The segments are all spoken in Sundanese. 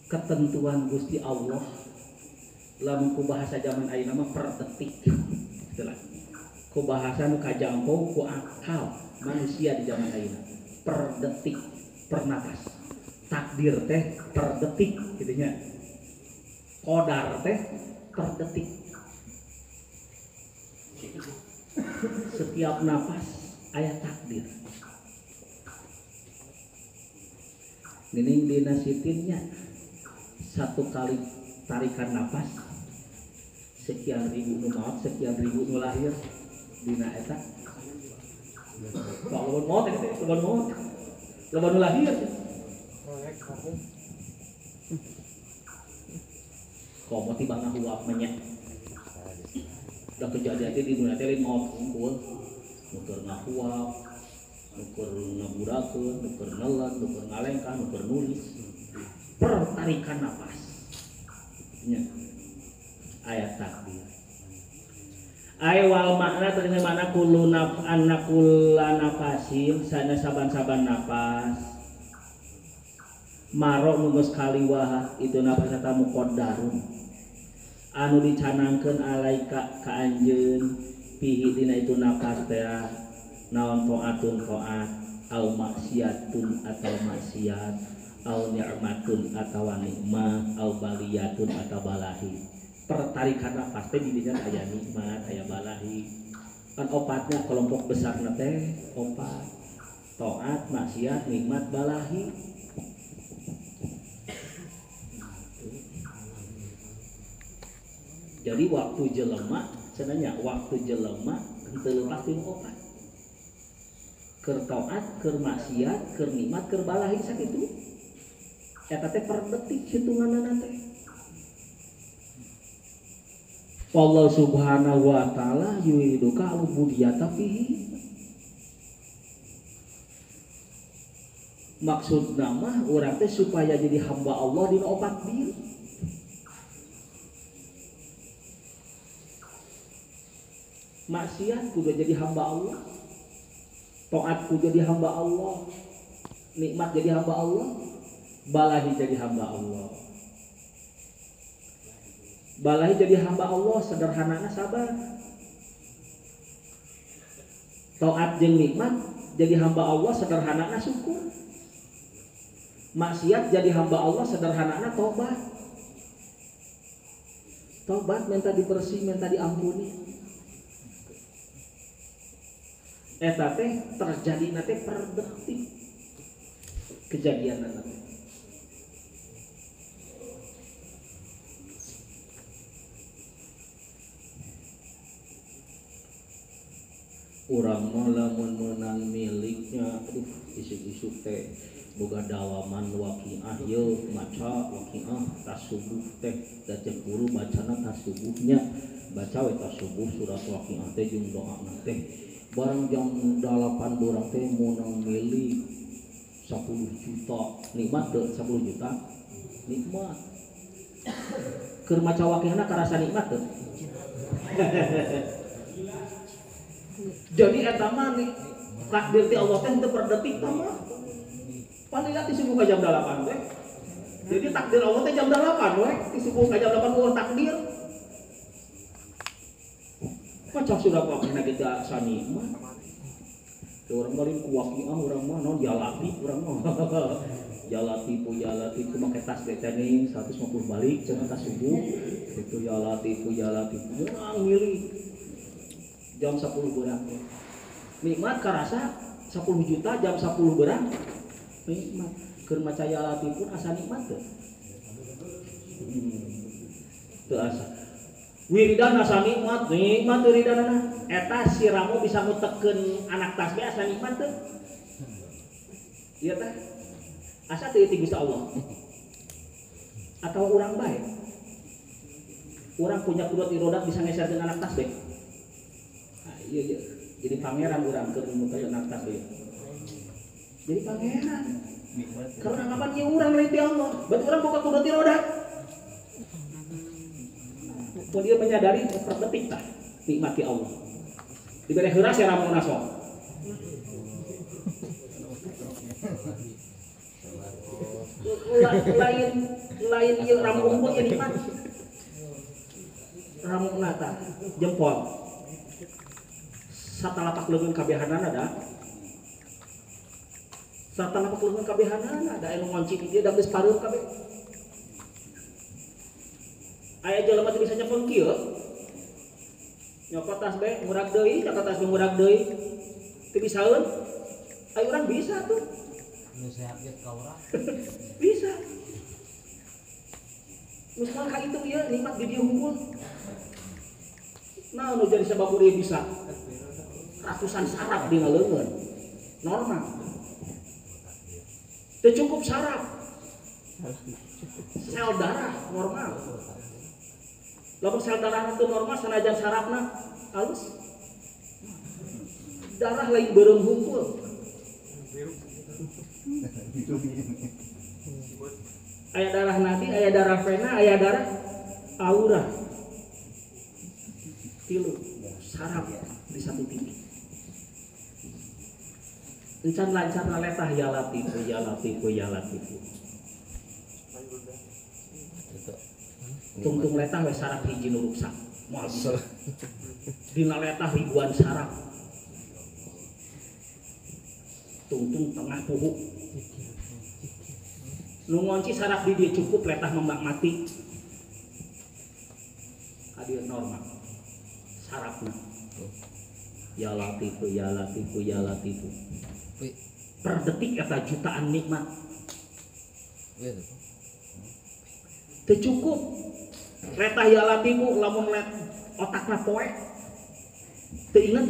Ketentuan Gusti Allah lamun ku bahasa zaman ayeuna mah per detik. Itulah. Ku bahasa nu kajangkau ku akal manusia di zaman ayeuna. Per detik, per napas. Takdir teh per detik gitu nya. Qadar teh per detik. Setiap napas aya takdir. Nining dina sitinnya satu kali tarikan napas sekian ribu nu maot, sekian ribu nu lahir dina eta. Kalau maot eta teh loba maot. Loba nu lahir. Komo tiba ngahuap mah nya. Da kejadian teh di dunia teh lain maot unggul. Nu keur ngahuap, nu keur ngaburakeun, nu keur nelen, nu keur ngalengkah, nu keur nulis. Pertarikan napas. Nya. Ayat takdir. Ay wal makna ternyata makna kullu naf anna kulla nafasin sana saban-saban napas. Marok nu geus kaliwah itu napas eta muqaddarun. Anu dicanangkeun alaika ka anjeun pihi dina itu napas teh naon taatun taat au maksiatun atau maksiat au ni'matun atawa nikmat au baliyatun atau balahi. Pertarikan napas teh di dinya aya nikmat aya balahi. Kan opatnya kelompok besarna teh opat taat maksiat nikmat balahi. Jadi waktu jelema cenanya waktu jelema henteu leupas ti opat. Keur taat, keur maksiat, keur nikmat, keur balahi sakitu. Eta teh per detik hitunganna teh. Allah Subhanahu wa taala yuriduka al-ubudiyata fihi. Maksudna mah urang teh supaya jadi hamba Allah dina opat dieu. Maksiat kudu jadi hamba Allah, taat kudu jadi hamba Allah, nikmat jadi hamba Allah, balahi jadi hamba Allah. Balahi jadi hamba Allah sederhanana sabar. Taat jeung nikmat jadi hamba Allah sederhanana syukur. Maksiat jadi hamba Allah sederhanana tobat. Tobat minta dibersih, minta diampuni. Eta teh terjadi teh per detik kejadian teh. Urang mah lamun meunang miliknya, aduh isuk-isuk teh boga dawaman waqiah yeuh maca waqiah tas subuh teh da cek guru bacana tas subuhnya baca we tas subuh surat waqiah teh jeung doana teh. Barang jam 8 dorang teh meunang milik 10 juta nikmat teu 10 juta nikmat keur maca waqiahna karasa nikmat teu. Jadi eta mah nih takdir ti Allah teh teu per detik tah mah. Palila ti subuh ka jam 8 teh. Jadi takdir Allah teh jam 8 we, ti subuh ka jam 8 eueuh takdir. Maca surat waqiah kita asa nikmat. Teu urang mah ku waqiah urang mah naon jalati urang mah. Jalati pu make tas teh ning 150 balik cenah tas subuh. Itu jalati pu meunang milik. Jam 10 berang. Nikmat karasa 10 juta jam 10 berang. Nikmat. Keur maca jalati pun asa nikmat teu. Teu asa. Wiridan asa nikmat, nikmat wiridanana. Eta si Ramo bisa ngutekeun anak tasbih asa nikmat teu? Ieu teh. Asa teu ti Gusti Allah. Atau urang bae. Urang punya kudrat irodat bisa ngeserkeun anak tasbih. Nah, iya iya. Jadi pangeran urang keur ngutekeun anak tasbih. Jadi pangeran. Karena kapan ieu urang lain ti Allah. Berarti urang boga kudrat irodat. Kalau dia menyadari per detik tah nikmati Allah. Diberi heuras ya ramona sok. Lain lain ieu ramu unggul ieu nikmat. Ramuna tah jempol. Satalapak leungeun kabehanana da. Satalapak leungeun kabehanana da anu ngonci di dieu da geus pareum kabeh. Aya jelema teu bisa nyepeng kieu. Nyokot tasbih murag deui, nyokot tasbih murag deui. Teu bisaeun. Ayo urang bisa tuh. Nu sehat ge ka urang. Bisa. Geus mah ka itu ieu nikmat di dieu hungkul. Nah, nu jadi sabab ieu bisa. Ratusan saraf dina leungeun. Normal. Teu cukup saraf. Sel darah normal. Lamun sel darah itu normal sanajan sarafna halus. Darah lain beureum hungkul. Aya darah nadi, aya darah vena, aya darah aura. Tilu saraf di satu titik. Encan lancar letah ya latifu ya latifu ya latifu. Tungtung letah we saraf hiji nu ruksak. Moal bisa. Dina letah ribuan saraf. Tungtung tengah puhuk. Nu ngonci saraf di dieu cukup letah membak mati. Ka dieu normal. Sarafna. Ya latifu ya latifu ya latifu. Per detik eta jutaan nikmat. Teu cukup. Letah ya latifu lamun let otakna poek. Teu inget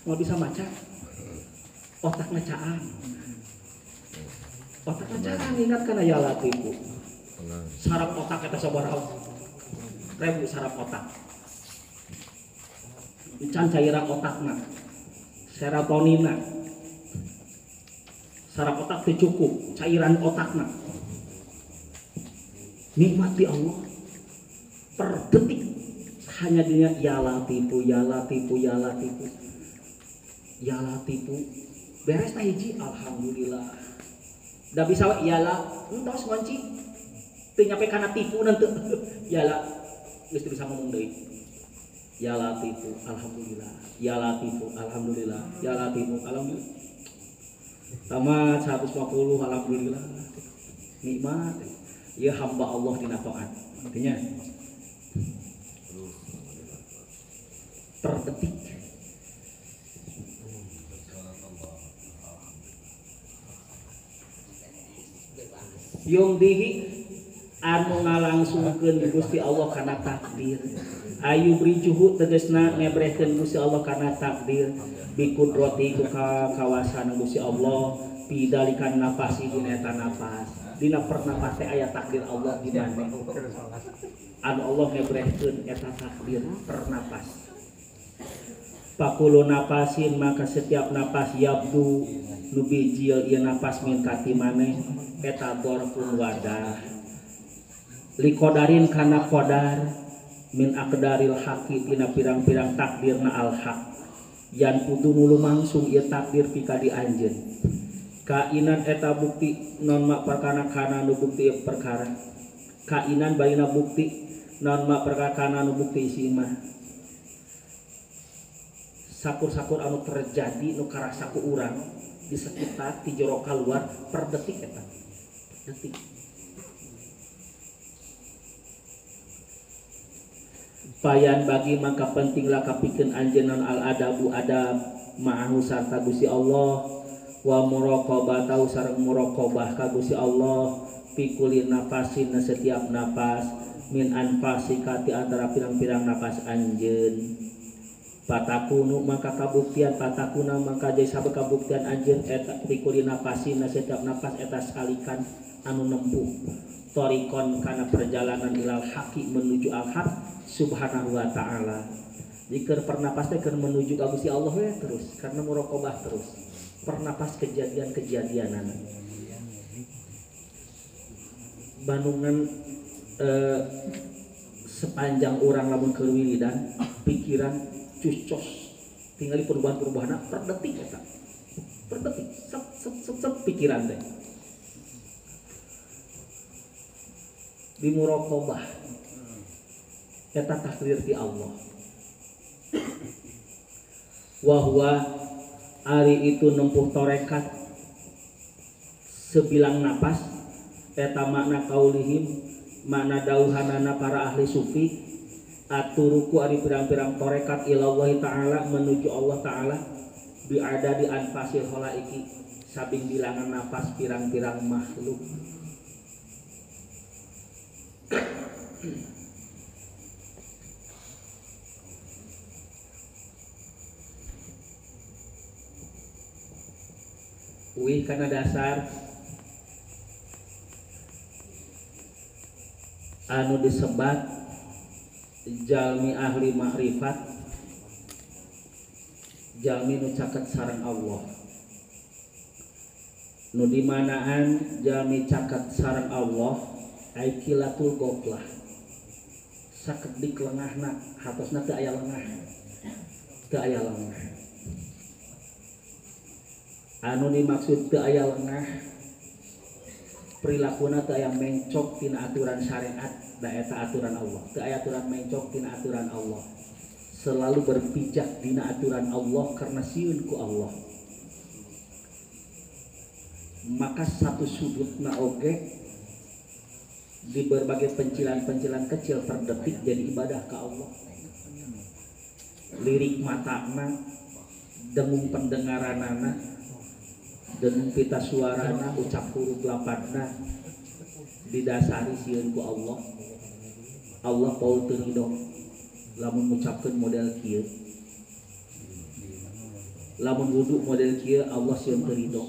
moal bisa maca. Otakna caang. Otakna caang ingat kana ya latifu. Saraf otak eta sabaraha ribu saraf otak. Encan cairan otakna. Serotonina. Saraf otak teu cukup, cairan otakna. Nikmati Allah per detik hanya dunia ya latifu ya latifu ya latifu ya latifu beres tah hiji alhamdulillah da bisa we ya la entos ngonci teu nyampe kana tipu nanti ya la geus teu bisa ngomong deui ya latifu alhamdulillah ya latifu alhamdulillah ya latifu alhamdulillah tamat 150 alhamdulillah nikmat ya hamba Allah dina taat artinya per detik yung dihi anu ngalangsungkeun di Gusti Allah kana takdir ayu brijuhu tegasna ngebrehkeun Gusti Allah kana takdir bikudrati ku kawasan Gusti Allah pidalikan nafasi dina eta napas dina pernapas teh aya takdir Allah di mana anu Allah ngebrehkeun eta takdir pernapas pakulu napasin maka setiap napas yabdu nu bijil ieu napas min kati maneh eta dorfun wadah likodarin kana qadar min aqdaril haqi tina pirang-pirang takdirna al haq yan kudu nu lumangsung ieu takdir pika di anjeun kainan eta bukti non mak perkara kana nu bukti perkara kainan bayina bukti non mak perkara kana nu bukti isi mah sakur-sakur anu terjadi nu karasa ku urang di sekitar ti jero kaluar per detik eta detik payan bagi maka pentinglah kapikeun anjeun non al adabu adab ma'ahu sarta Gusti Allah wa muraqabatahu sareng muraqabah ka Gusti Allah pikuli napasin setiap napas min anfasika ti antara pirang-pirang napas anjeun patakunu maka kabuktian patakuna maka jadi sabab kabuktian anjeun eta pikuli napasin setiap napas eta salikan anu nempuh torikon kana perjalanan ilal haqi menuju al haq subhanahu wa ta'ala. Dikeur pernapas teh keur menuju ka Gusti Allah we terus karena muraqabah terus pernapas kejadian-kejadianana bandungan sepanjang orang lamun keur wiridan pikiran cucos tinggali perubahan-perubahan per detik eta per detik sep sep sep sep pikiran teh Di muraqabah. Eta takdir ti Allah. Wa huwa ari itu nempuh tarekat sebilang napas eta makna kaulihim makna dauhanana para ahli sufi aturuku ari pirang-pirang tarekat ilallahi ta'ala menuju Allah ta'ala biada di anfasil khalaiki sabing bilangan nafas pirang-pirang makhluk. Uih karena dasar anu disebat jalmi ahli makrifat jalmi nu caket sareng Allah nu dimanaan jalmi caket sareng Allah aikilatul goflah sakedik lengahna hatosna teu aya lengah teu aya lengah anu dimaksud teu aya lengah perilakuna teu aya mencok tina aturan syariat da eta aturan Allah teu aya aturan mencok tina aturan Allah selalu berpijak dina aturan Allah karena sieun ku Allah maka satu sudutna oge di berbagai pencilan-pencilan kecil terdetik jadi ibadah ke Allah lirik matana dengung pendengaranana dengung pita suarana ucap huruf lapadna didasari sieun ku Allah. Allah paul teu ridho lamun ngucapkeun model kieu lamun wudu model kieu Allah sieun teu ridho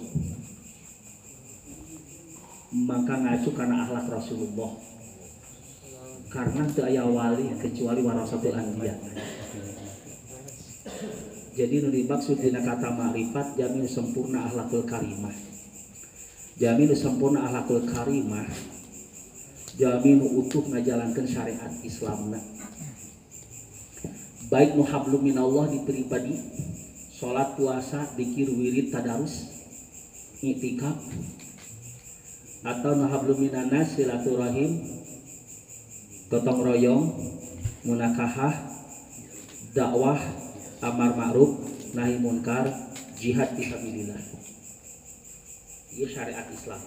maka ngacu kana akhlak Rasulullah karena teu aya wali kecuali warasatul anbiya. Jadi nu dimaksud dina kata makrifat jamin sempurna akhlakul karimah. Jamin sempurna akhlakul karimah. Jamin nu utuh ngajalankeun syariat Islamna. Baik nu hablum minallah di pribadi, salat, puasa, dzikir, wirid, tadarus, i'tikaf atau nu hablum minanas silaturahim, gotong royong, munakahah, dakwah, amar ma'ruf, nahi munkar, jihad fisabilillah. Ieu syariat Islam.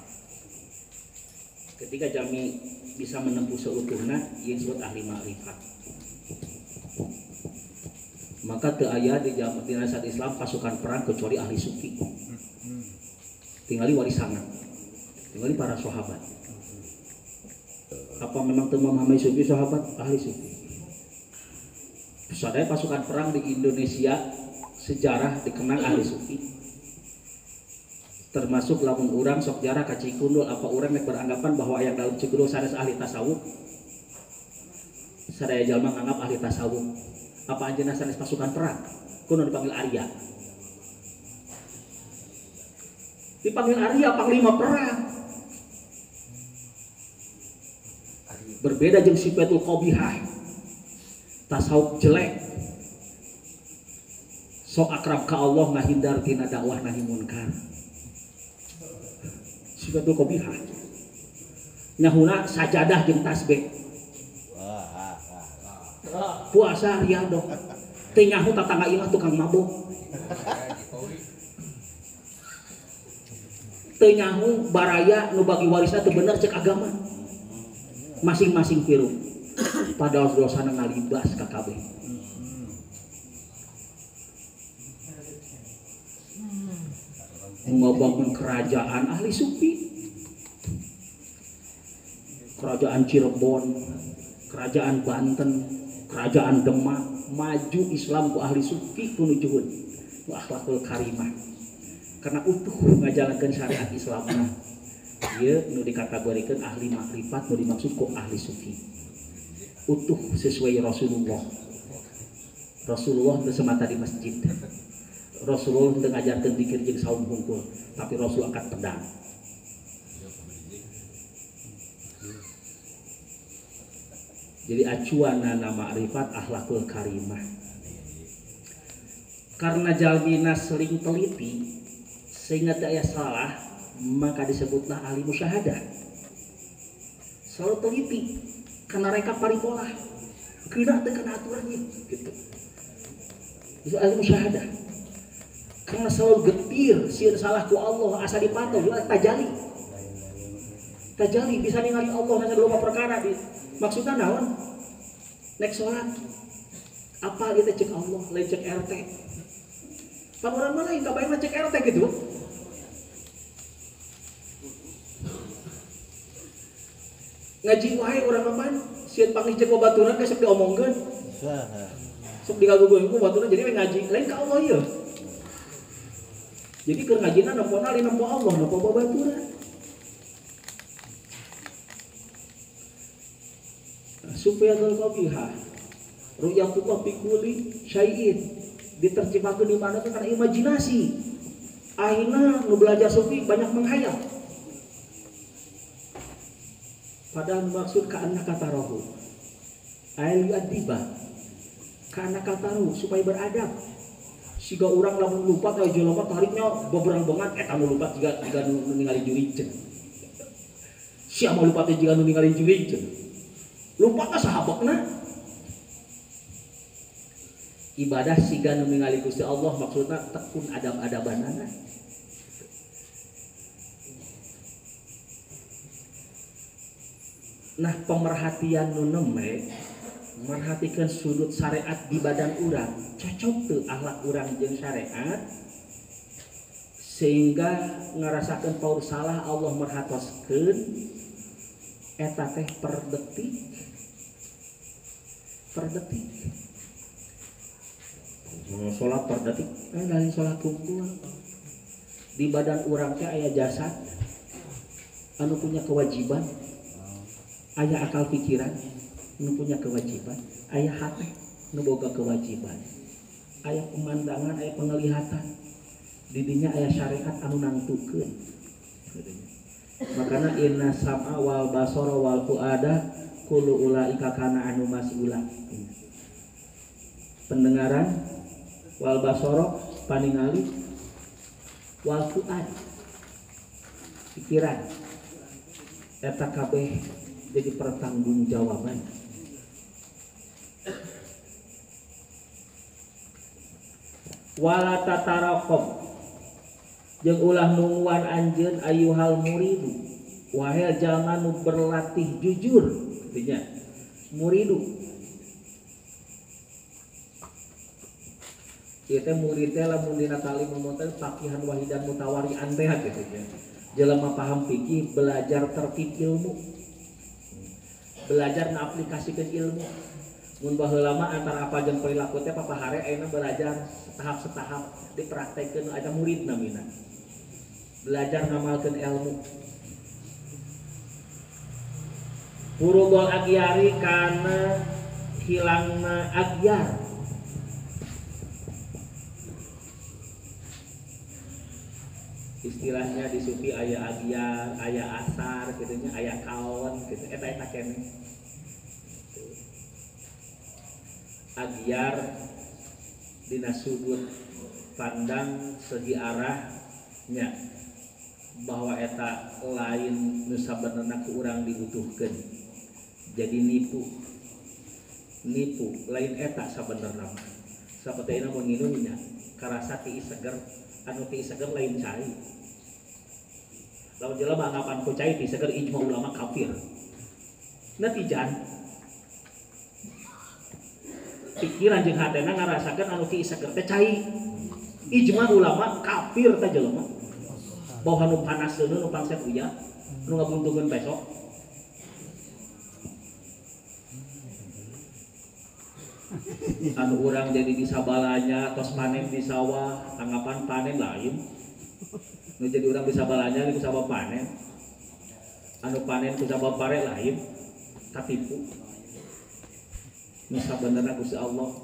Ketika jami bisa menempuh seutuhna, ieu disebut ahli ma'rifat. Maka teu aya di syariat Islam pasukan perang kecuali ahli sufi. Tingali warisanna. Tingali para sahabat. Apa memang teu memahami sufi sahabat? Ahli sufi. Sadaya pasukan perang di Indonesia sejarah dikenang ahli sufi. Termasuk lamun urang sok jarah ka Cikundul apa urang nek beranggapan bahwa aya dalam Cikundul sanes ahli tasawuf. Sadaya jalma nganggap ahli tasawuf. Apa anjeunna sanes pasukan perang? Kuno dipanggil Arya. Dipanggil Arya panglima perang. Berbeda jeung sifatul qabihah. Tasawuf jelek sok akrab ka Allah ngahindar tina dakwah nahi munkar sifatul qabihah nyahuna sajadah jeung tasbih puasa riadoh teu nyaho tatangga imah tukang mabok teu nyaho baraya nu bagi warisna teu bener cek agama masing-masing piru padahal dosana ngalibas ka kabeh. Membangun kerajaan ahli sufi. Kerajaan Cirebon, kerajaan Banten, kerajaan Demak, maju Islam ku ahli sufi ku nu juhud, ku akhlakul karimah. Karena utuh ngajalankeun syariat Islamna. Ieu nu dikategorikeun ahli makrifat nu dimaksud ku ahli sufi. Utuh sesuai Rasulullah. Rasulullah teu semata di masjid. Rasulullah teu ngajarkeun dzikir jeung saum hungkul, tapi Rasul angkat pedang. Jadi acuanana makrifat akhlakul karimah. Karena jalmina sering teliti sehingga tak aya salah, maka disebutlah ahli musyahadah. Selalu teliti karena mereka paripola. Kena teu kana aturan ieu gitu. Itu ahli musyahadah. Karena selalu getir sieun salah ku Allah asa dipantau tajali. Tajali bisa ningali Allah nanya loba perkara di maksudna naon? Nek salat apal ieu teh cek Allah lain cek RT. Pan urang mah lain kabayang cek RT gitu. Ngaji wae urang mah sieun panggih jeung babaturan ge sok diomongkeun. Sok digagugueun ku babaturan jadi we ngaji lain ka Allah ieu. Jadi keur ngajina nempona lain nempo Allah nempo babaturan. Supaya qabihah ru'yatullah fi kulli syai'in diterjemahkeun di mana teh karena imajinasi. Akhirna nu belajar sufi banyak menghayal. Padahal maksud ka'annaka tarahu. Ail yu'addiba. Ka'annaka tarahu supaya beradab. Siga urang lamun lupa ka jelema tariknya beberang banget eta nu lupa jiga nu ningali jurig. Sia mah lupa teh jiga nu ningali jurig. Lupa ka sahabakna. Ibadah siga nu ningali Gusti Allah maksudna tekun adab-adabanana. Nah pemerhatian nu nembe merhatikan sudut syariat di badan urang cocok tuh akhlak urang jeung syariat sehingga ngerasakan paur salah Allah merhatoskeun eta teh per detik salat per detik lain salat tungkul di badan urang teh aya jasad anu punya kewajiban aya akal pikiran nu punya kewajiban, aya hati nu boga kewajiban, aya pemandangan, aya penglihatan, didinya aya syariat anu nangtukeun. Makana inna sam'a wal basara wal fuada kullu ulaika kana anu mas'ula. Pendengaran wal basara paningali wal fuad pikiran eta kabeh jadi pertanggungjawaban. Wala tatarakob jeung ulah nungguan anjeun ayuhal muridu wahai jalma nu berlatih jujur artinya muridu ieu teh murid teh lamun dina talim ngomong teh faqihan wahidan mutawarian teh kitu nya jelema paham fikih belajar tertib ilmu belajar ngaplikasikeun ilmu. Mun baheula mah antara apa jeung perilaku teh papahare ayeuna belajar setahap-setahap dipraktekeun ada murid namina. Belajar ngamalkeun ilmu. Purugol agyari kana hilangna agyar. Istilahnya di sufi aya agyar, aya asar kitu nya, aya kaon kitu eta eta keneh. Agyar dina sudut pandang segi arahnya bahwa eta lain nu sabenerna ku urang dibutuhkeun jadi nipu nipu lain eta sabenerna mah sapertina mun nginum nya karasa tiis seger anu tiis seger lain cai lamun jelema anggapan ku cai tiis seger ijma ulama kafir netizen pikiran jeung hatena ngarasakeun anu tiis seger teh cai ijma ulama kafir teh jelema bahwa nu panas deuneu nu pangset uya nu ngabuntungkeun besok anu urang jadi di sabalanya tos panen di sawah tanggapan panen lain nu jadi urang di sabalanya ku sabab panen anu panen ku sabab pare lain katipu nu sabenerna Gusti Allah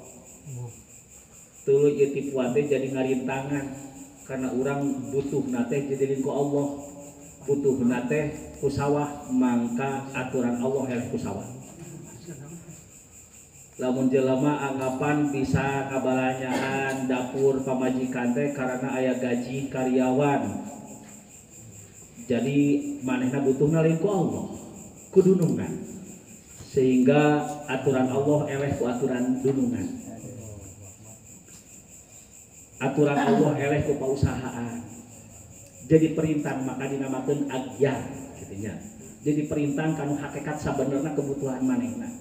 tuluy ieu tipuan teh jadi ngarintangan karena urang butuhna teh jadi ku Allah butuhna teh ku sawah mangka aturan Allah eleh ku sawah lamun jelema anggapan bisa kabalanyaan dapur pamajikan teh karena aya gaji karyawan jadi manehna butuhna lain ku Allah Ku dunungan. Sehingga aturan Allah eleh ku aturan dunungan. Aturan Allah eleh ku pausahaan. Jadi perintah maka dinamakeun agyar kitu nya. Jadi perintah kanu hakikat sabenerna kebutuhan manehna.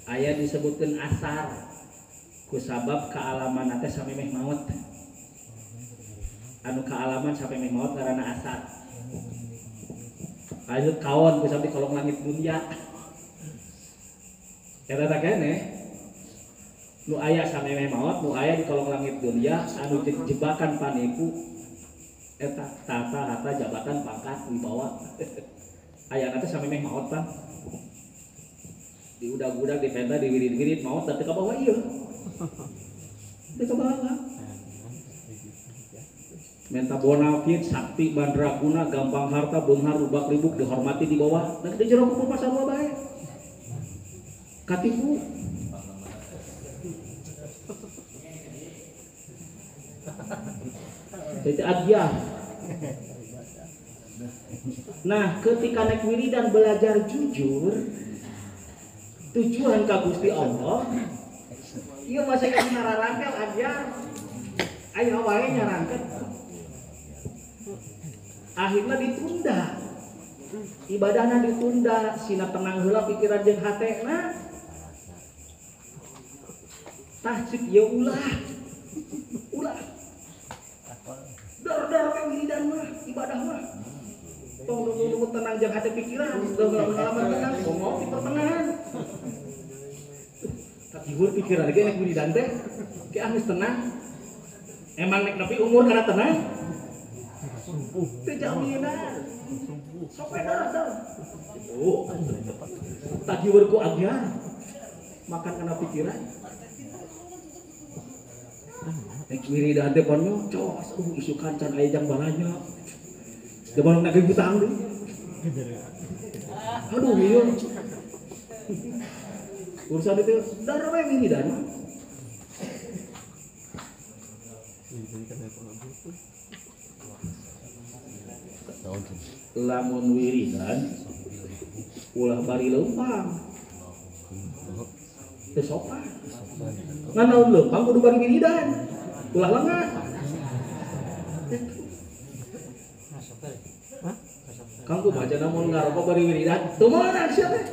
Aya disebutkeun asar ku sabab kaalaman teh samemeh maot. Anu kaalaman samemeh maot ngaranna asar. Aya kaon ku sabab di kolong langit dunia. Eta teh keneh nu aya samemeh maot, nu aya di kolong langit dunia anu jebakan panipu eta tata harta jabatan pangkat wibawa. Ayana teh samemeh maot pan. Diudag-udag dipenta diwirid-wirid maot tapi ka bawah ieu. Teu ka bawah. Menta bonafit sakti mandraguna gampang harta beunghar rubak ribuk dihormati di bawah. Nah di jero kubur pasar bae. Katipu. Jadi agyar. Nah, ketika naik wiridan belajar jujur, tujuan ka Gusti Allah, ieu masa geus nararangkel agyar. Aya wae nyarangkeun. Akhirna ditunda. Ibadahna ditunda, sina tenang heula pikiran jeung hatena. Tah cik ieu ulah. Ulah. Dar-dar we wiridan mah, ibadah mah. Tong nunggu tenang jeung hati pikiran, udah tenang, bongok di pertengahan. Tapi pikiran ge nek wiridan teh, ge geus tenang. Emang nek nepi umur kana tenang? Teu jaminan. Sok we dar-dar. Oh, tagiweur ku agyar. Makan kana pikiran. Nek wiridan teh pan nyocos, isukan can aya jang balanya. Zaman nak hutang deui. Aduh ieu. Urusan itu dar we wiridan. Lamun wiridan ulah bari leumpang. Teu sopan. Ngan lamun leumpang kudu bari wiridan. Ulah lengah. Kang kumaha namun ngarokok bari wiridan? Teu meunang sia teh.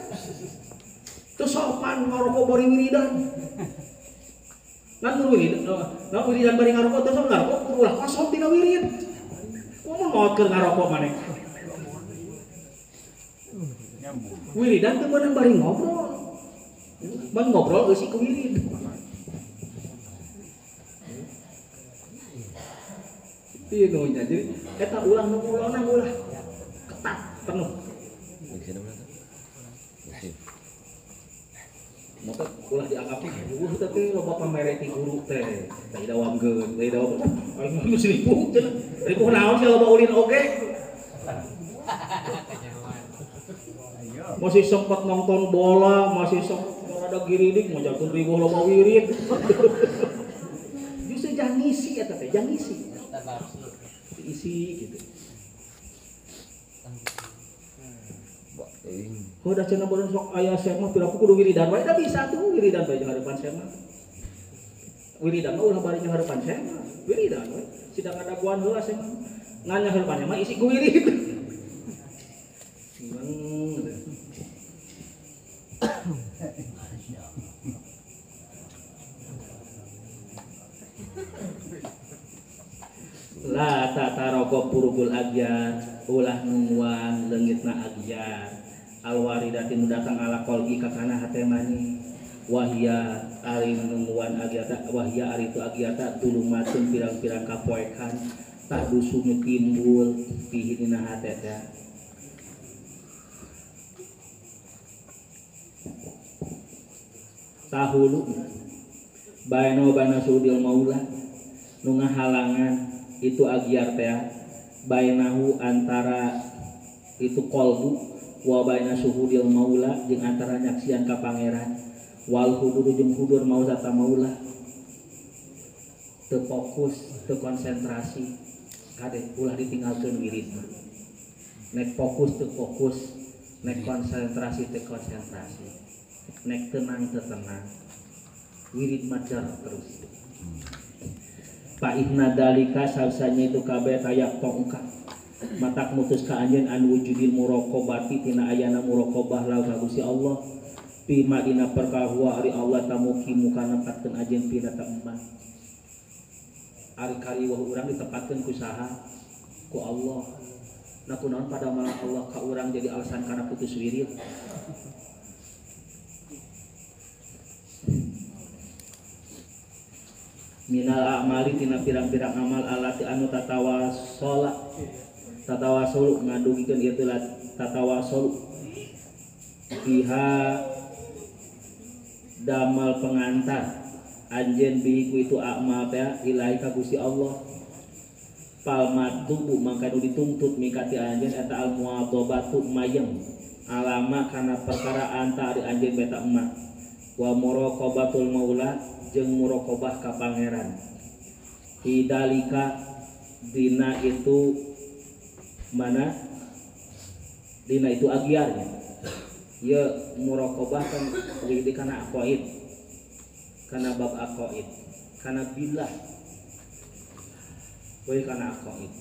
Teu sopan ngarokok bari wiridan. Ngan wiridan, nah wiridan bari ngarokok teu sok ngarokok kudu ulah kosong tina wirid. Kumaha maot keur ngarokok maneh? Wiridan teu meunang bari ngobrol. Ban ngobrol eusi ku wirid. Ieu nu nya jadi eta ulah nu ulona ulah ketat penuh. Maka ulah dianggap eueuh teh loba pamere ti guru teh. Teh dawamkeun, teh dawam. Aing geus ripuh cenah. Ripuh naon sia loba ulin oge. Masih sempat nonton bola, masih sempat rada giridik majalkeun ribuh loba wirid. Justru jangan ngisi eta teh, jangan ngisi. Isi gitu. Oh, dah cenah baru sok aya saya mah piraku kudu wiridan wae da bisa tuh wiridan bae jeung harapan saya mah. Wiridan mah ulah bari jeung harapan saya mah. Wiridan we sidang ngadaguan heula saya mah. Ngan harapan mah isi ku wirid. La tataroko purugul agyar ulah nungguan leungitna agyar alwaridati nu datang ala qalbi ka kana hate mani wahia ari nungguan agyata wahia ari tu agyata tulumatun pirang-pirang kapoekan tak dusu nu timbul fihi dina hate teh tahulu baina bana sudil maula nu ngahalangan itu agyar teh bainahu antara itu kolbu wa baina suhudil maula jeung antara nyaksian ka pangeran wal hudur jeung hudur mauzata maula teu fokus teu konsentrasi kade ulah ditinggalkeun wirid mah. Nek fokus teu fokus, nek konsentrasi teu konsentrasi, nek tenang teu tenang. Wirid majar terus. Fa inna dalika salsanya itu kabeh tayak tongka. Matak mutus ka anjeun an wujudil muraqabati tina ayana muraqabah lahu ka Gusti Allah. Bima dina perkara huwa ari Allah tamuki muka nepatkeun anjeun pina ta emah. Ari kariweuh urang ditepatkeun ku saha? Ku Allah. Nah kunaon pada malah Allah ka urang jadi alasan kana putus wirid. Minal a'mali tina pirang-pirang amal alati anu tatawasola tatawasulu ngadugikeun ieu teh tatawasulu biha damal pengantar anjeun bihi ku itu amal teh ilahi ka Gusti Allah pal matubu mangka nu dituntut mikati anjeun eta al muadabatu mayeng alama kana perkara anta ari anjeun beta emak wa muraqabatul maula jeung muraqabah ka pangeran hidalika dina itu mana dina itu agiarnya ya muraqabah kan di kana aqaid kana bab aqaid kana billah we kana aqaid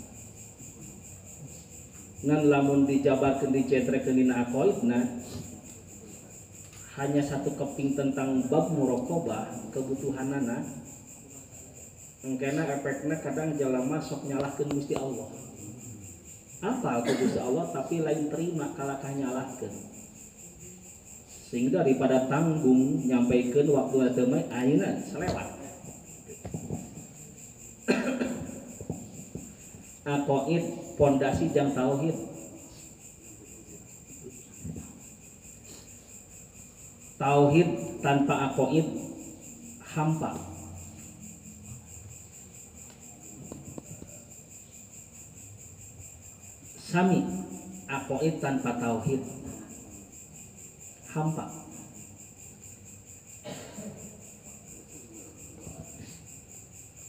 ngan lamun dijabarkeun dicentrekeun dina aqaidna hanya satu keping tentang bab muraqabah kebutuhanana engkena efekna kadang jalama sok nyalahkeun Gusti Allah. Apa ku Gusti Allah tapi lain terima kalakah nyalahkeun. Sehingga daripada tanggung nyampaikeun waktu teu mah ayeuna selewat. Aqaid pondasi jang tauhid. Tauhid tanpa aqaid hampa. Sami aqaid tanpa tauhid hampa.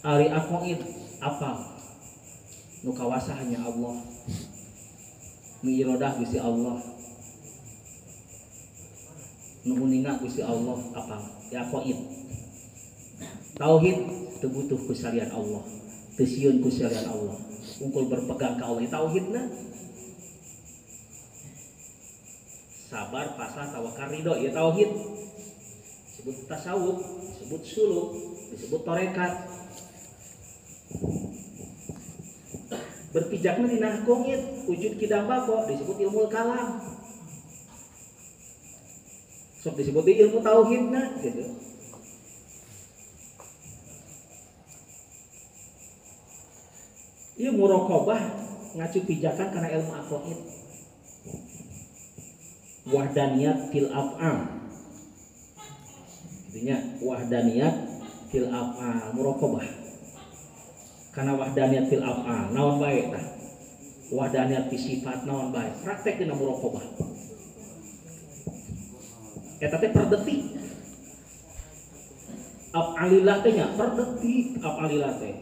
Ari aqaid apa? Nu kawasa hanya Allah. Nu irodah Gusti Allah. Nu uninga Gusti Allah apa? Ya aqaid. Tauhid teu butuh ku salian Allah, teu sieun ku salian Allah. Ungkul berpegang ka Allah tauhidna. Sabar, pasrah, tawakal, ridho, ya tauhid. Disebut tasawuf, disebut suluk, disebut tarekat. Berpijakna dina aqaid, wujud kidam bako, disebut ilmu kalam. Sok disebut ilmu tauhidna gitu. Ieu muraqabah ngacu pijakan karena ilmu aqaid. Wahdaniyat fil af'al. Intinya wahdaniyat fil af'al muraqabah. Karena wahdaniyat fil af'al naon bae tah. Wahdaniyat fi sifat naon bae. Praktek dina muraqabah. Eta teh per detik. Af'alillah teh nya per detik af'alillah teh.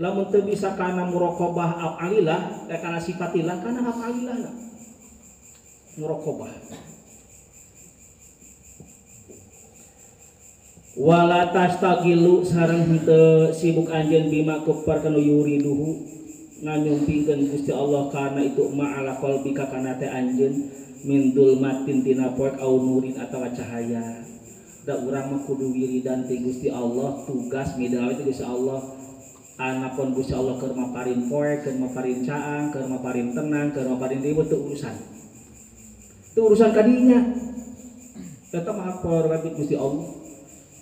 Lamun teu bisa kana muraqabah af'alillah, kana sifatillah, kana af'alillah na. Muraqabah. Wala tastagilu sareng henteu sibuk anjeun bima kupar kanu yuriduhu nganyumpingkeun Gusti Allah kana itu ma'ala qalbika kana teh anjeun min dulmatin tina poek au nurin atawa cahaya. Da urang mah kudu wiridan ti Gusti Allah, tugas midawe ti Gusti Allah. Anapun Gusti Allah keur maparin poek, keur maparin caang, keur maparin tenang, keur maparin ribut teu urusan. Teu urusan kadinya. Eta mah prerogatif Gusti Allah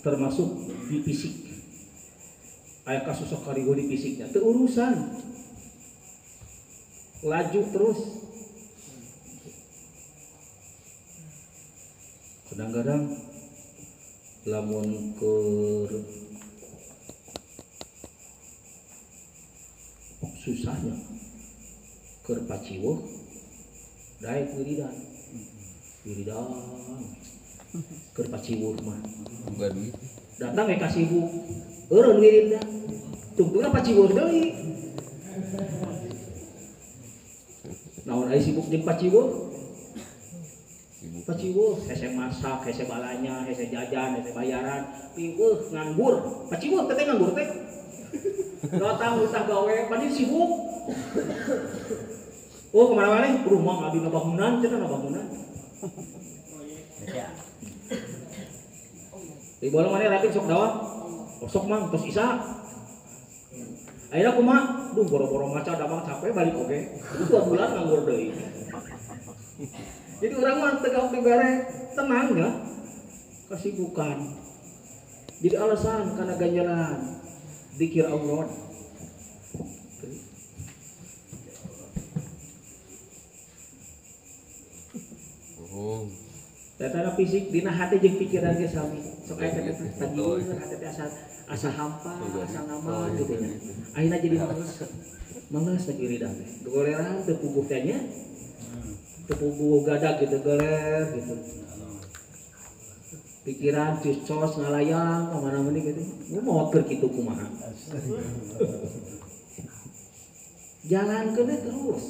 termasuk di fisik. Aya kasus sok kariweuh di fisiknya, teu urusan. Laju terus. Kadang-kadang lamun keur susahnya keur paciweuh daek wiridan. Wiridan keur paciweuh mah boga duit. Datang we ka sibuk. Eureun wiridna. Tungtungna paciweuh deui. Naon aya sibuk jeung paciweuh. Paciweuh hese masak, hese balanya, hese jajan, hese bayaran, piweuh nganggur. Paciweuh teh nganggur teh. Datang utah gawe, padahal sibuk. Oh, kemana-mana? Rumah ngabdi bangunan, cenah bangunan. Di bola mana rapi sok dawa? Oh, sok mang terus isa. Ayeuna kumaha? Duh boro-boro maca damang capek balik oge. Itu 2 bulan nganggur deui. Jadi orang mah teu gawe dibere tenang ya. Kesibukan. Jadi alasan karena ganjaran zikir Allah. Oh. Datana fisik dina hati jeung pikiran ge sami. Sok aya teh tadi hati teh asa hampa, asa ngamal gitu nya. Akhirna jadi males. Males teh wiridan teh. Goleran teu puguh teh nya. Teu puguh gadag gitu goler gitu. Pikiran cus-cos ngalayang ka mana-mana gitu. Mu maot keur kitu kumaha. Jalankeun we terus.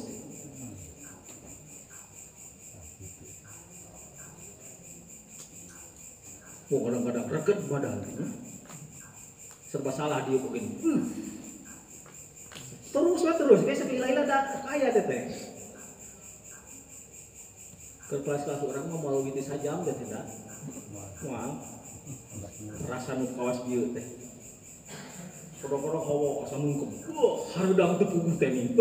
Oh, kadang-kadang reket badan, serba salah dia mungkin. Terus lah terus, biasa bila-bila dah kaya teh. Ke kelas-kelas orang mah mau gitu saja teh tidak. Wah, rasa nu kawas bieu teh. Kodok-kodok hawa asa nungkem. Wah, harudang teu puguh teh nih.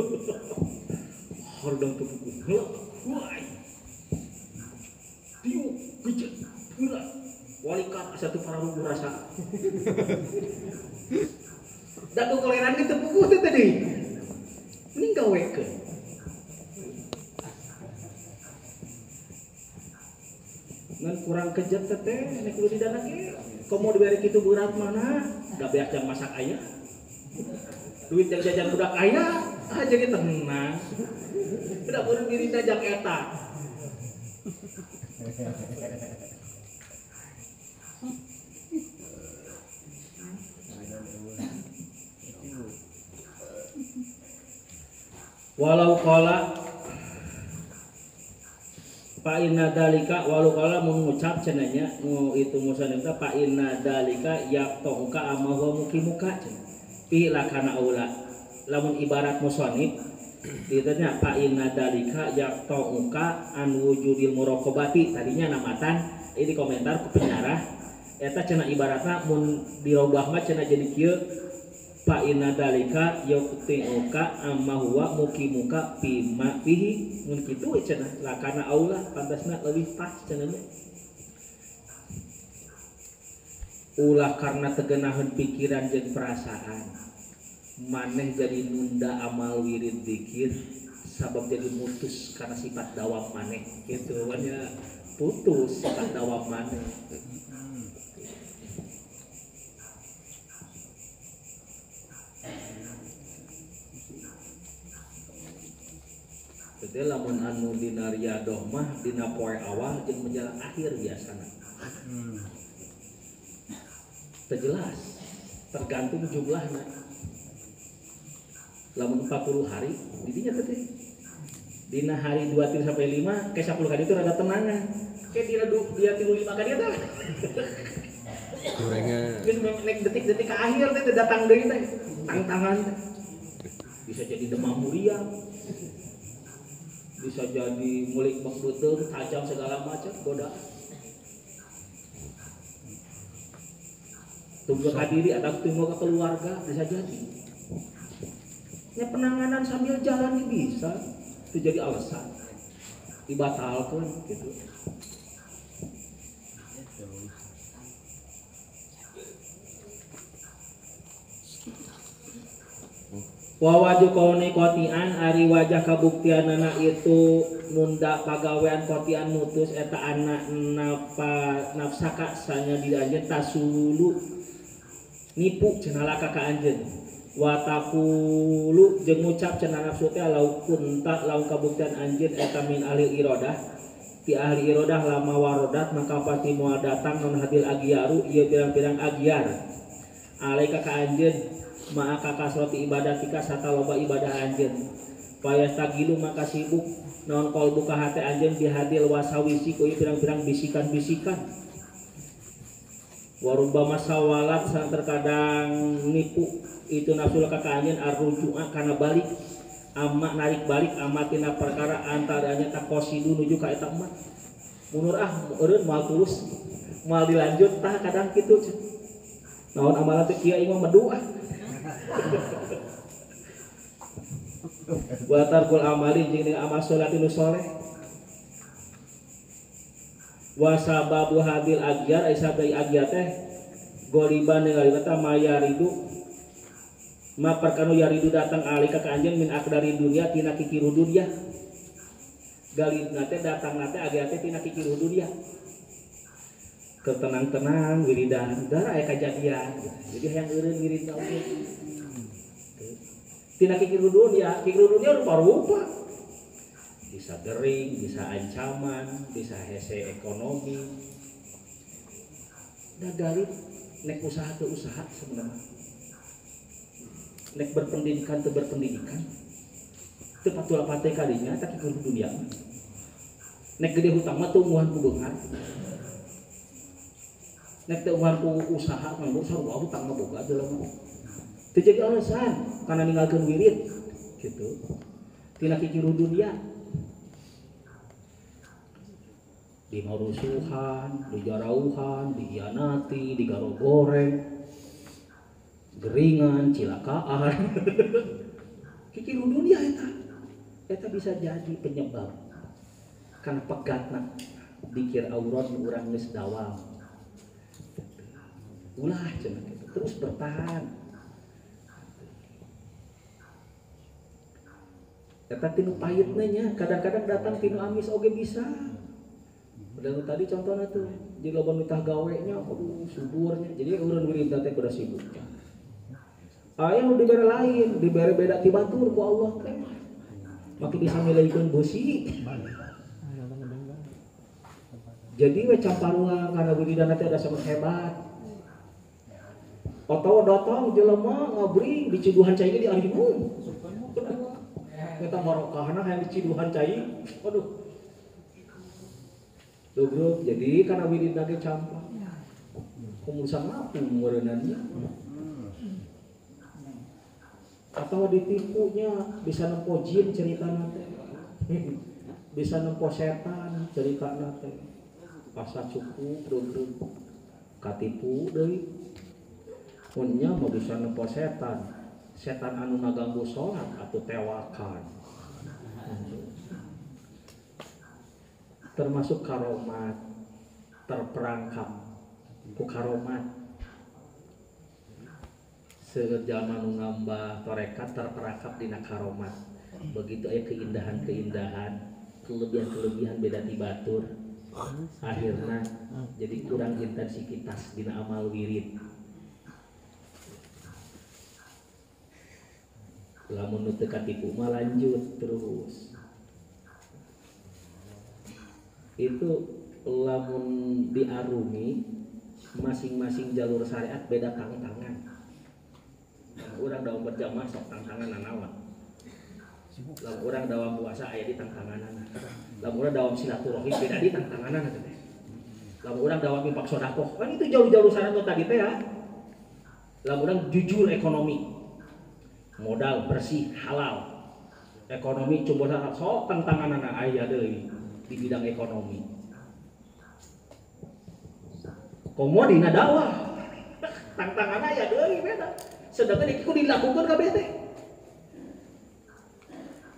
Harudang teu puguh. Wah. Tiup, gejet, gerak. Walikat asa teu pararuguh rasa. Da koleran ge teu puguh teh tadi. Mending gawekeun. Ngan kurang kejet teh nek kudu didana ge. Komo dibere kitu berat mana? Da beak jang masak aya. Duit jang jajan budak aya, ah jadi tenang. Da beureum dirina jang eta. Walau qala fa inna dalika walau qala mengucap cenanya nu itu musannif teh fa inna dalika yaqtauka amma huwa mukimuka pi lakana aula lamun ibarat musannif ditu nya fa inna dalika yaqtauka an wujudil muraqabati tadinya namatan ini komentar ku penyarah eta cenah ibaratna mun dirobah mah cenah jadi kieu fa inna dalika yaqtauka amma huwa mukimuka fi ma fihi mun kitu we cenah lakana aula pantasna leuwih pas cenah nya ulah karena tegenaheun pikiran jeung perasaan maneh jadi nunda amal wirid zikir sabab jadi mutus karena sifat dawam maneh kitu nya putus sifat dawam maneh. Jadi lamun anu dina riadoh mah dina poe awal jeung menjelang akhir biasana. Teu jelas, tergantung jumlahna. Lamun 40 hari didinya teh. Dina hari 2 3 sampai 5 ke 10 kali itu rada tenangan. Ke dina 2 3 5 kali eta. Gorengan. Geus nek detik-detik ke akhir teh datang deui teh, tang-tangan teh. Bisa jadi demam muriang. Bisa jadi mulik beuteung tajam segala macam godaan. Tunggu ka diri atau tunggu ke keluarga bisa jadi. Ya penanganan sambil jalan bisa itu jadi alasan dibatalkan gitu. Wa waju kauni kotian ari wajah kabuktianana itu nunda pagawean kotian mutus eta anak napa nafsaka sanya di anjeun tasulu nipu cenah ka anjeun wa taqulu jeung ngucap cenah nafsu teh lau kunta lau kabuktian anjeun eta min ahli iradah ti ahli iradah lama warodat maka pasti moal datang non hadil agiaru ieu pirang-pirang agiar alaika ka anjeun maka kasroti ibadatika sata loba ibadah anjeun Payastagilu maka sibuk naon qalbu ka hate anjeun bihadil wasawisi ku pirang-pirang bisikan-bisikan. Warubama sawalat san terkadang nipu itu nafsu ka anjeun arrujua kana balik amma narik balik amma tina perkara antaranya taqosidu nuju ka eta umat. Munur ah eureun moal tulus moal dilanjut tah kadang kitu. Naon amalan teh kieu ieu mah medu ah. Wa tarkul amali jeung amal salati nu soleh. Wa sababu hadil agyar ai sabai agyar teh goliban ningali mata mayaridu ma perkanu yaridu datang alika ka anjeun min akdari dunya tina kikiru dunya. Galibna teh datang teh agyar teh tina kikiru dunya. Ketenang-tenang wiridan darah aya kajadian. Jadi hayang eureun wiridna oge. Tina kikiru dunia rupa-rupa. Bisa gering, bisa ancaman, bisa hese ekonomi. Da galib nek usaha teu usaha sebenarnya. Nek berpendidikan teu berpendidikan. Teu patula-pate kadinya eta kikiru dunia. Nek gede hutang mah teu unguhan ku beunghar. Nek teu unguhan ku usaha mah sarua hutang mah boga jelema. Teu jadi alasan karena ninggalkeun wirid gitu. Tina kikiru dunia. Dimarusuhan, dijarauhan, dihianati, digarogoreng, geringan, cilakaan. Kikiru dunia eta. Eta bisa jadi penyebab karena pegatna dikir aurat urang geus dawam. Ulah cenah gitu. Terus bertahan. Eta tinu pahitna nya, kadang-kadang datang tinu amis oge bisa. Dan tadi contohnya tuh, jadi loba nu tah gawe nya, aduh suburnya. Jadi urang wirid teh kudu sibuk. Aya nu dibere lain, dibere beda ti batur ku Allah teh. Makin bisa mileikeun beusi. Jadi we camparua kana wiridan teh ada sama hebat. Otow datang jelema ngabring diciduhan cai ge diarinung. Eta barokahna hayang diciduhan cai. Aduh. Dugruk jadi karena wiridna ge campak. Kumaha ngapung meureunannya. Atau ditipunya bisa nempo jin ceritana teh. Bisa nempo setan ceritana teh. Asa cukup dugruk katipu deui. Munnya mah bisa nempo setan. Setan anu ngaganggu salat atau tewakan. Termasuk karomat, terperangkap ku karomat. Seueur jalma nu ngambah tarekat terperangkap dina karomat. Begitu aya keindahan-keindahan, kelebihan-kelebihan beda ti batur. Akhirna jadi kurang intensitas dina amal wirid. Lamun nu teu katipu mah lanjut terus. Itu lamun diarungi masing-masing jalur syariat beda tantangan. Urang dawam berjamaah sok tantangan nanaon. Lamun urang dawam puasa aya di tantanganana. Lamun urang dawam silaturahim beda di tantanganana teh. Lamun urang dawam infak sedekah, kan itu jauh-jauh syariat tadi teh ya. Lamun urang jujur ekonomi, modal bersih halal, ekonomi coba sok tantanganana aya deui di bidang ekonomi. Komo dina dakwah tantanganna aya deui beda. Sedangkan iki kudu dilakukeun kabeh teh.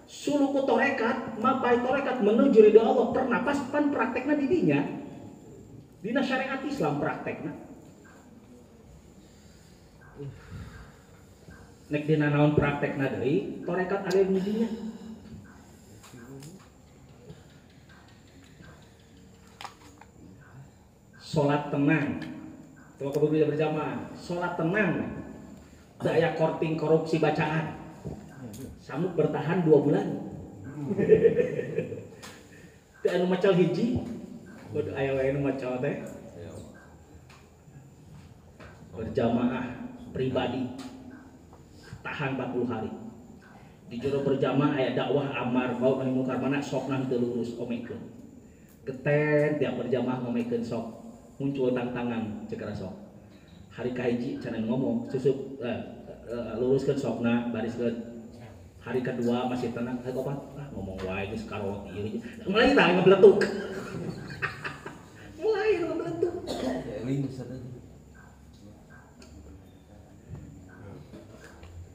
Suluku torekat, mapai torekat menuju ridho Allah pernapas pan praktekna di dinya. Dina syariat Islam praktekna. Nek dina naon praktekna deui, torekat aya di dinya. Salat tenang, kalau kebetulan berjamaah, salat tenang, daya korting korupsi bacaan, samuk bertahan 2 bulan. Teu anu macal hiji, kudu aya wae anu macal teh. Berjamaah pribadi, tahan 40 hari. Di jero berjamaah aya dakwah amar ma'ruf nahi mungkar mana sokna teu lurus omekeun. Geten tiap berjamaah ngomekeun sok muncul tantangan cekera sok. Hari kahiji can ngomong susup luruskeun sokna bariskeun. Hari kedua masih tenang, hari keempat ah ngomong wae geus karot ieu. Mulai tah ngebeletuk. Mulai ngebeletuk.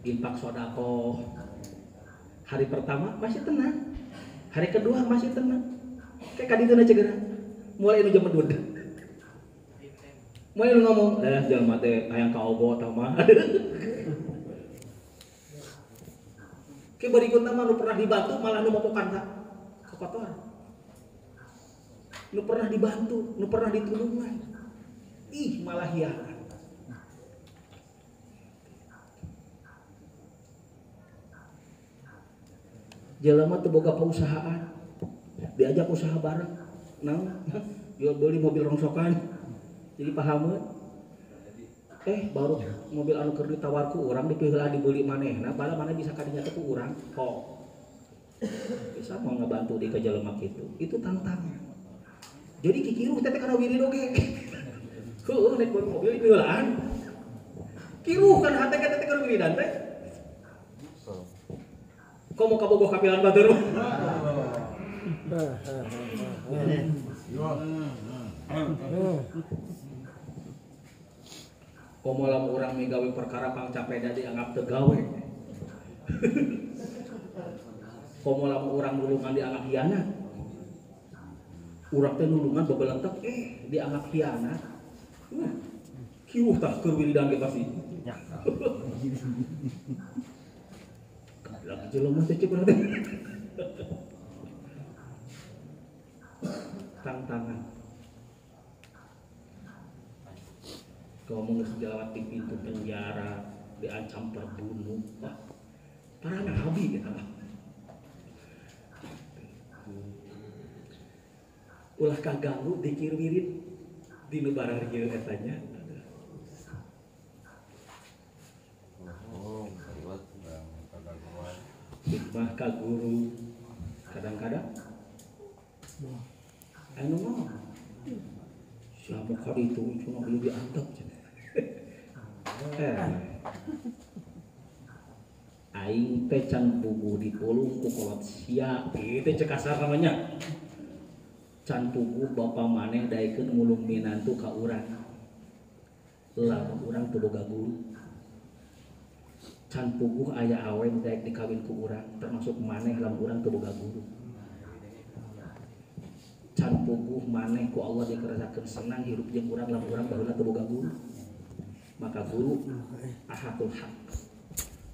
Infak sedekah. Hari pertama masih tenang. Hari kedua masih tenang. Kayak kadituna cegera. Mulai nu jemedud. Mulai nu ngomong, "Eh jelema teh hayang kaogo tah mah." Ke berikutna mah nu pernah dibantu malah nu mopokan ka kotor. Nu pernah dibantu, nu pernah ditulungan. Ih, malah hianat. Jelema teu boga pausahaan. Diajak usaha bareng. Naon? Jual beli mobil rongsokan. Jadi pahameun. Baru mobil anu keur ditawar ku urang dipeuheulah dibeli manehna, padahal maneh bisa kadinya teh ku urang. Kok bisa mau ngebantu di ka jelema kitu. Itu tantangan. Jadi kikiruh teh kana wirid oge. Heueuh naik mobil dipeuheulaan. Kiruh kan hate teh kana wiridan teh. Komo kabogoh kapilan batur. Komo lamun urang migawe perkara pangcapeda dianggap teu gawe. Komo lamun urang nulungan dianggap hianat. Urang teh nulungan bebelentek dianggap hianat. Kiuh tah keur wiridan ge pasti. Lagi jelema teh cek urang teh. Tantangan. Ngomong geus dilewat di pintu penjara, diancam terbunuh. Wah, para nabi eta mah. Ulah kaganggu dikir wirid di nu bararieu eta nya. Oh, kaliwat kagangguan. Hikmah ka guru kadang-kadang anu mah siapa kali itu cuma belum diantep. Aing teh can puguh ditulung ku kolot sia kitu cek kasar namanya. Can puguh bapa maneh daekeun ngulung minantu ka urang. Lamun urang teu boga guru. Can puguh aya awe nu daek dikawin ku urang termasuk maneh lamun urang teu boga guru. Can puguh maneh ku Allah dikerasakeun senang hirup jeung urang lamun urang baheula teu boga guru. Maka guru ahakul hak,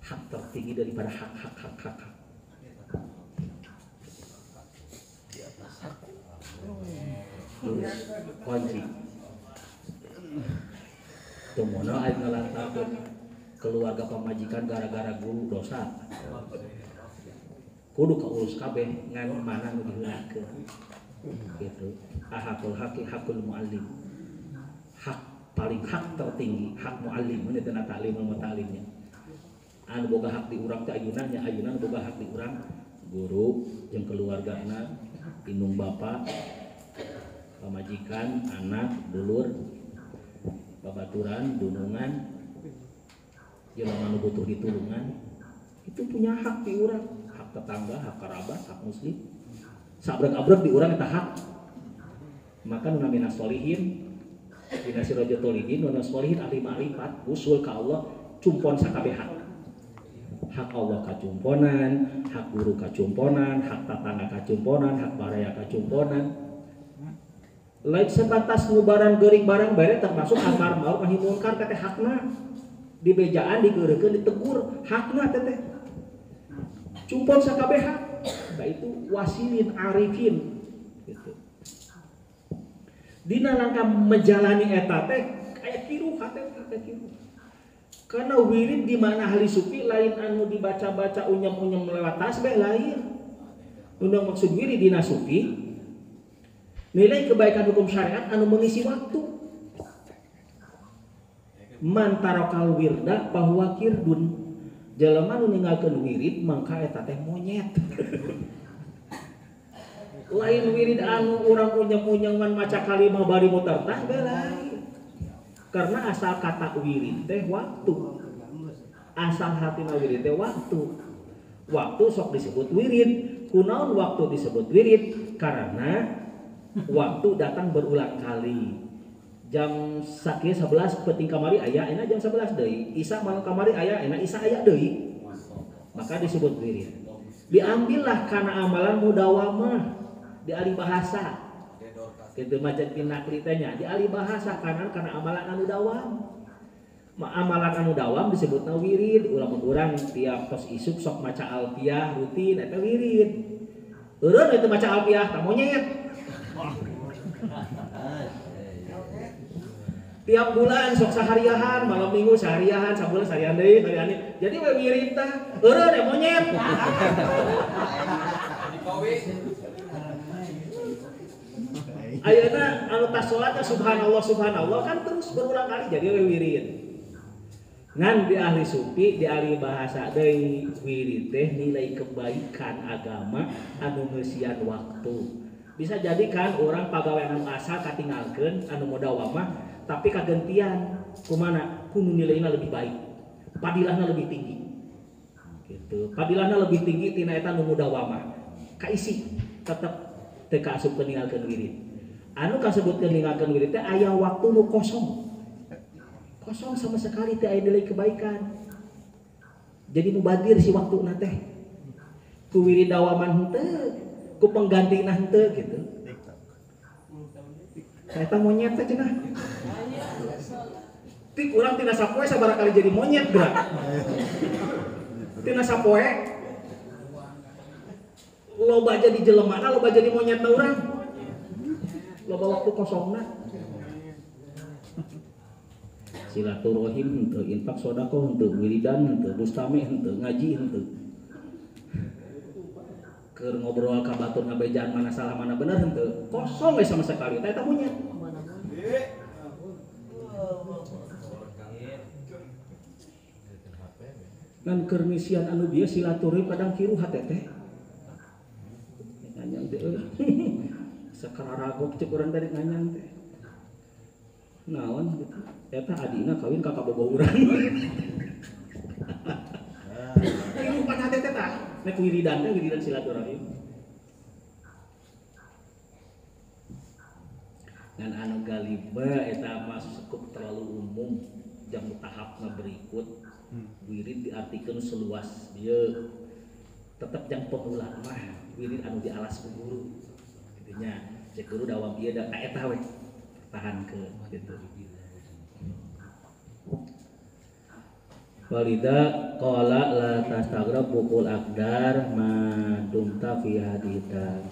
hak tertinggi daripada hak hak hak hak hak. Terus kunci. Tumono aing ngalantakeun keluarga pamajikan gara-gara guru dosa. Kudu kaurus kabeh ngan mana nu diheulakeun. Gitu. Ahakul haqi hakul muallim. Hak paling hak tertinggi hak muallim ini tina ta'limul muta'allimnya. Anu boga hak di urang teh ayeuna nya ayeuna anu boga hak di urang guru jeung keluargana, indung bapa, pamajikan, anak, dulur, babaturan, dunungan, jelema nu butuh ditulungan, itu punya hak di urang, hak tetangga, hak kerabat, hak muslim. Sabrek-abrek di urang eta hak. Maka nu namina sholihin dina sirajul tolihin, nu sholihin ahli ma'rifat, usul ka Allah cumpon sakabeh hak. Hak Allah kacumponan, hak guru kacumponan, hak tetangga kacumponan, hak baraya kacumponan. Lain sebatas ngubaran geuring barang bare termasuk amar ma'ruf nahi munkar teh hakna. Dibejaan digeureukeun ditegur hakna teh. Cumpon sakabeh hak. Nah itu wasilin arifin gitu. Dina langkah menjalani eta teh aya kiruh hate teh kiruh. Karena wirid di mana ahli sufi lain anu dibaca-baca unyam-unyam lewat tasbih lain. Undang maksud wirid dina sufi nilai kebaikan hukum syariat anu mengisi waktu. Man tarakal wirda bahwa kirdun. Jelema nu ninggalkeun wirid mangka eta teh monyet. Lain wirid anu urang unyeng-unyengan maca kalimah bari muter tah bae lain. Karena asal kata wirid teh waktu. Asal hatina wirid teh waktu. Waktu sok disebut wirid. Kunaon waktu disebut wirid? Karena waktu datang berulang kali. Jam sakieu 11 peuting kamari aya, enak jam 11 deui. Isa malam kamari aya, enak isa aya deui. Maka disebut wirid. Diambillah karena amalan mudawamah, dialih bahasa. Kitu mah jadi nakli teh nya, dialih bahasa karena amalan anu dawam. Amalan anu dawam disebutna wirid. Urang-urang tiap tos isuk sok maca alfiah rutin eta wirid. Eureun itu maca alfiah tah monyet. Tiap bulan sok seharian, malam minggu seharian, sabulan seharian deui, seharian deui. Jadi we wirid tah, eureun we monyet. Ayeuna anu tas salat subhanallah subhanallah kan terus berulang kali jadi we wirid. Ngan di ahli sufi, di ahli bahasa deui wirid teh nilai kebaikan agama anu ngeusian waktu. Bisa jadi kan orang pagawean anu asal katinggalkeun anu mudawamah tapi kagentian kumana kudu nilaina lebih baik, padilahna lebih tinggi gitu, padilahna lebih tinggi tina eta nu mudawamah kaisi tetep teu kaasupkeun ninggalkeun wirid. Anu kasebutkeun ninggalkeun wirid teh aya waktu nu kosong kosong sama sekali teu aya nilai kebaikan, jadi mubadir si waktuna teh ku wirid dawaman henteu, ku penggantina henteu gitu. Eta monyet teh cenah. Tik urang tina sapoe sabaraha kali jadi monyet geura. Tina sapoe loba jadi jelemana, loba jadi monyetna urang. Loba waktu kosongna. Silaturahim henteu, infak sedekah henteu, wiridan henteu, bustame henteu, ngaji henteu. Keur ngobrol ka batur ngabejaan mana salah mana bener henteu, kosong we sama sekali. Eta monyet. Ngan keur ngisian anu bieu silaturahim kadang kiruh hate teh. Nganyang teh euy. Sakararagok cek urang tadi nganyang teh. Naon gitu. Eta adina kawin ka kabogoh urang. Kiruh pan hate teh tah. Nek wiridan teh wiridan silaturahim. Ngan anu galiba eta mah cukup terlalu umum jang tahapna berikut. Wirid diartikeun seluas dieu. Tetep jang pemula mah wirid anu dialas ku guru. Kitu nya. Cek guru dawam ieu da ka eta we. Tahankeun gitu. Walida qala la tastagrab bukul aqdar ma dumta fi hadita.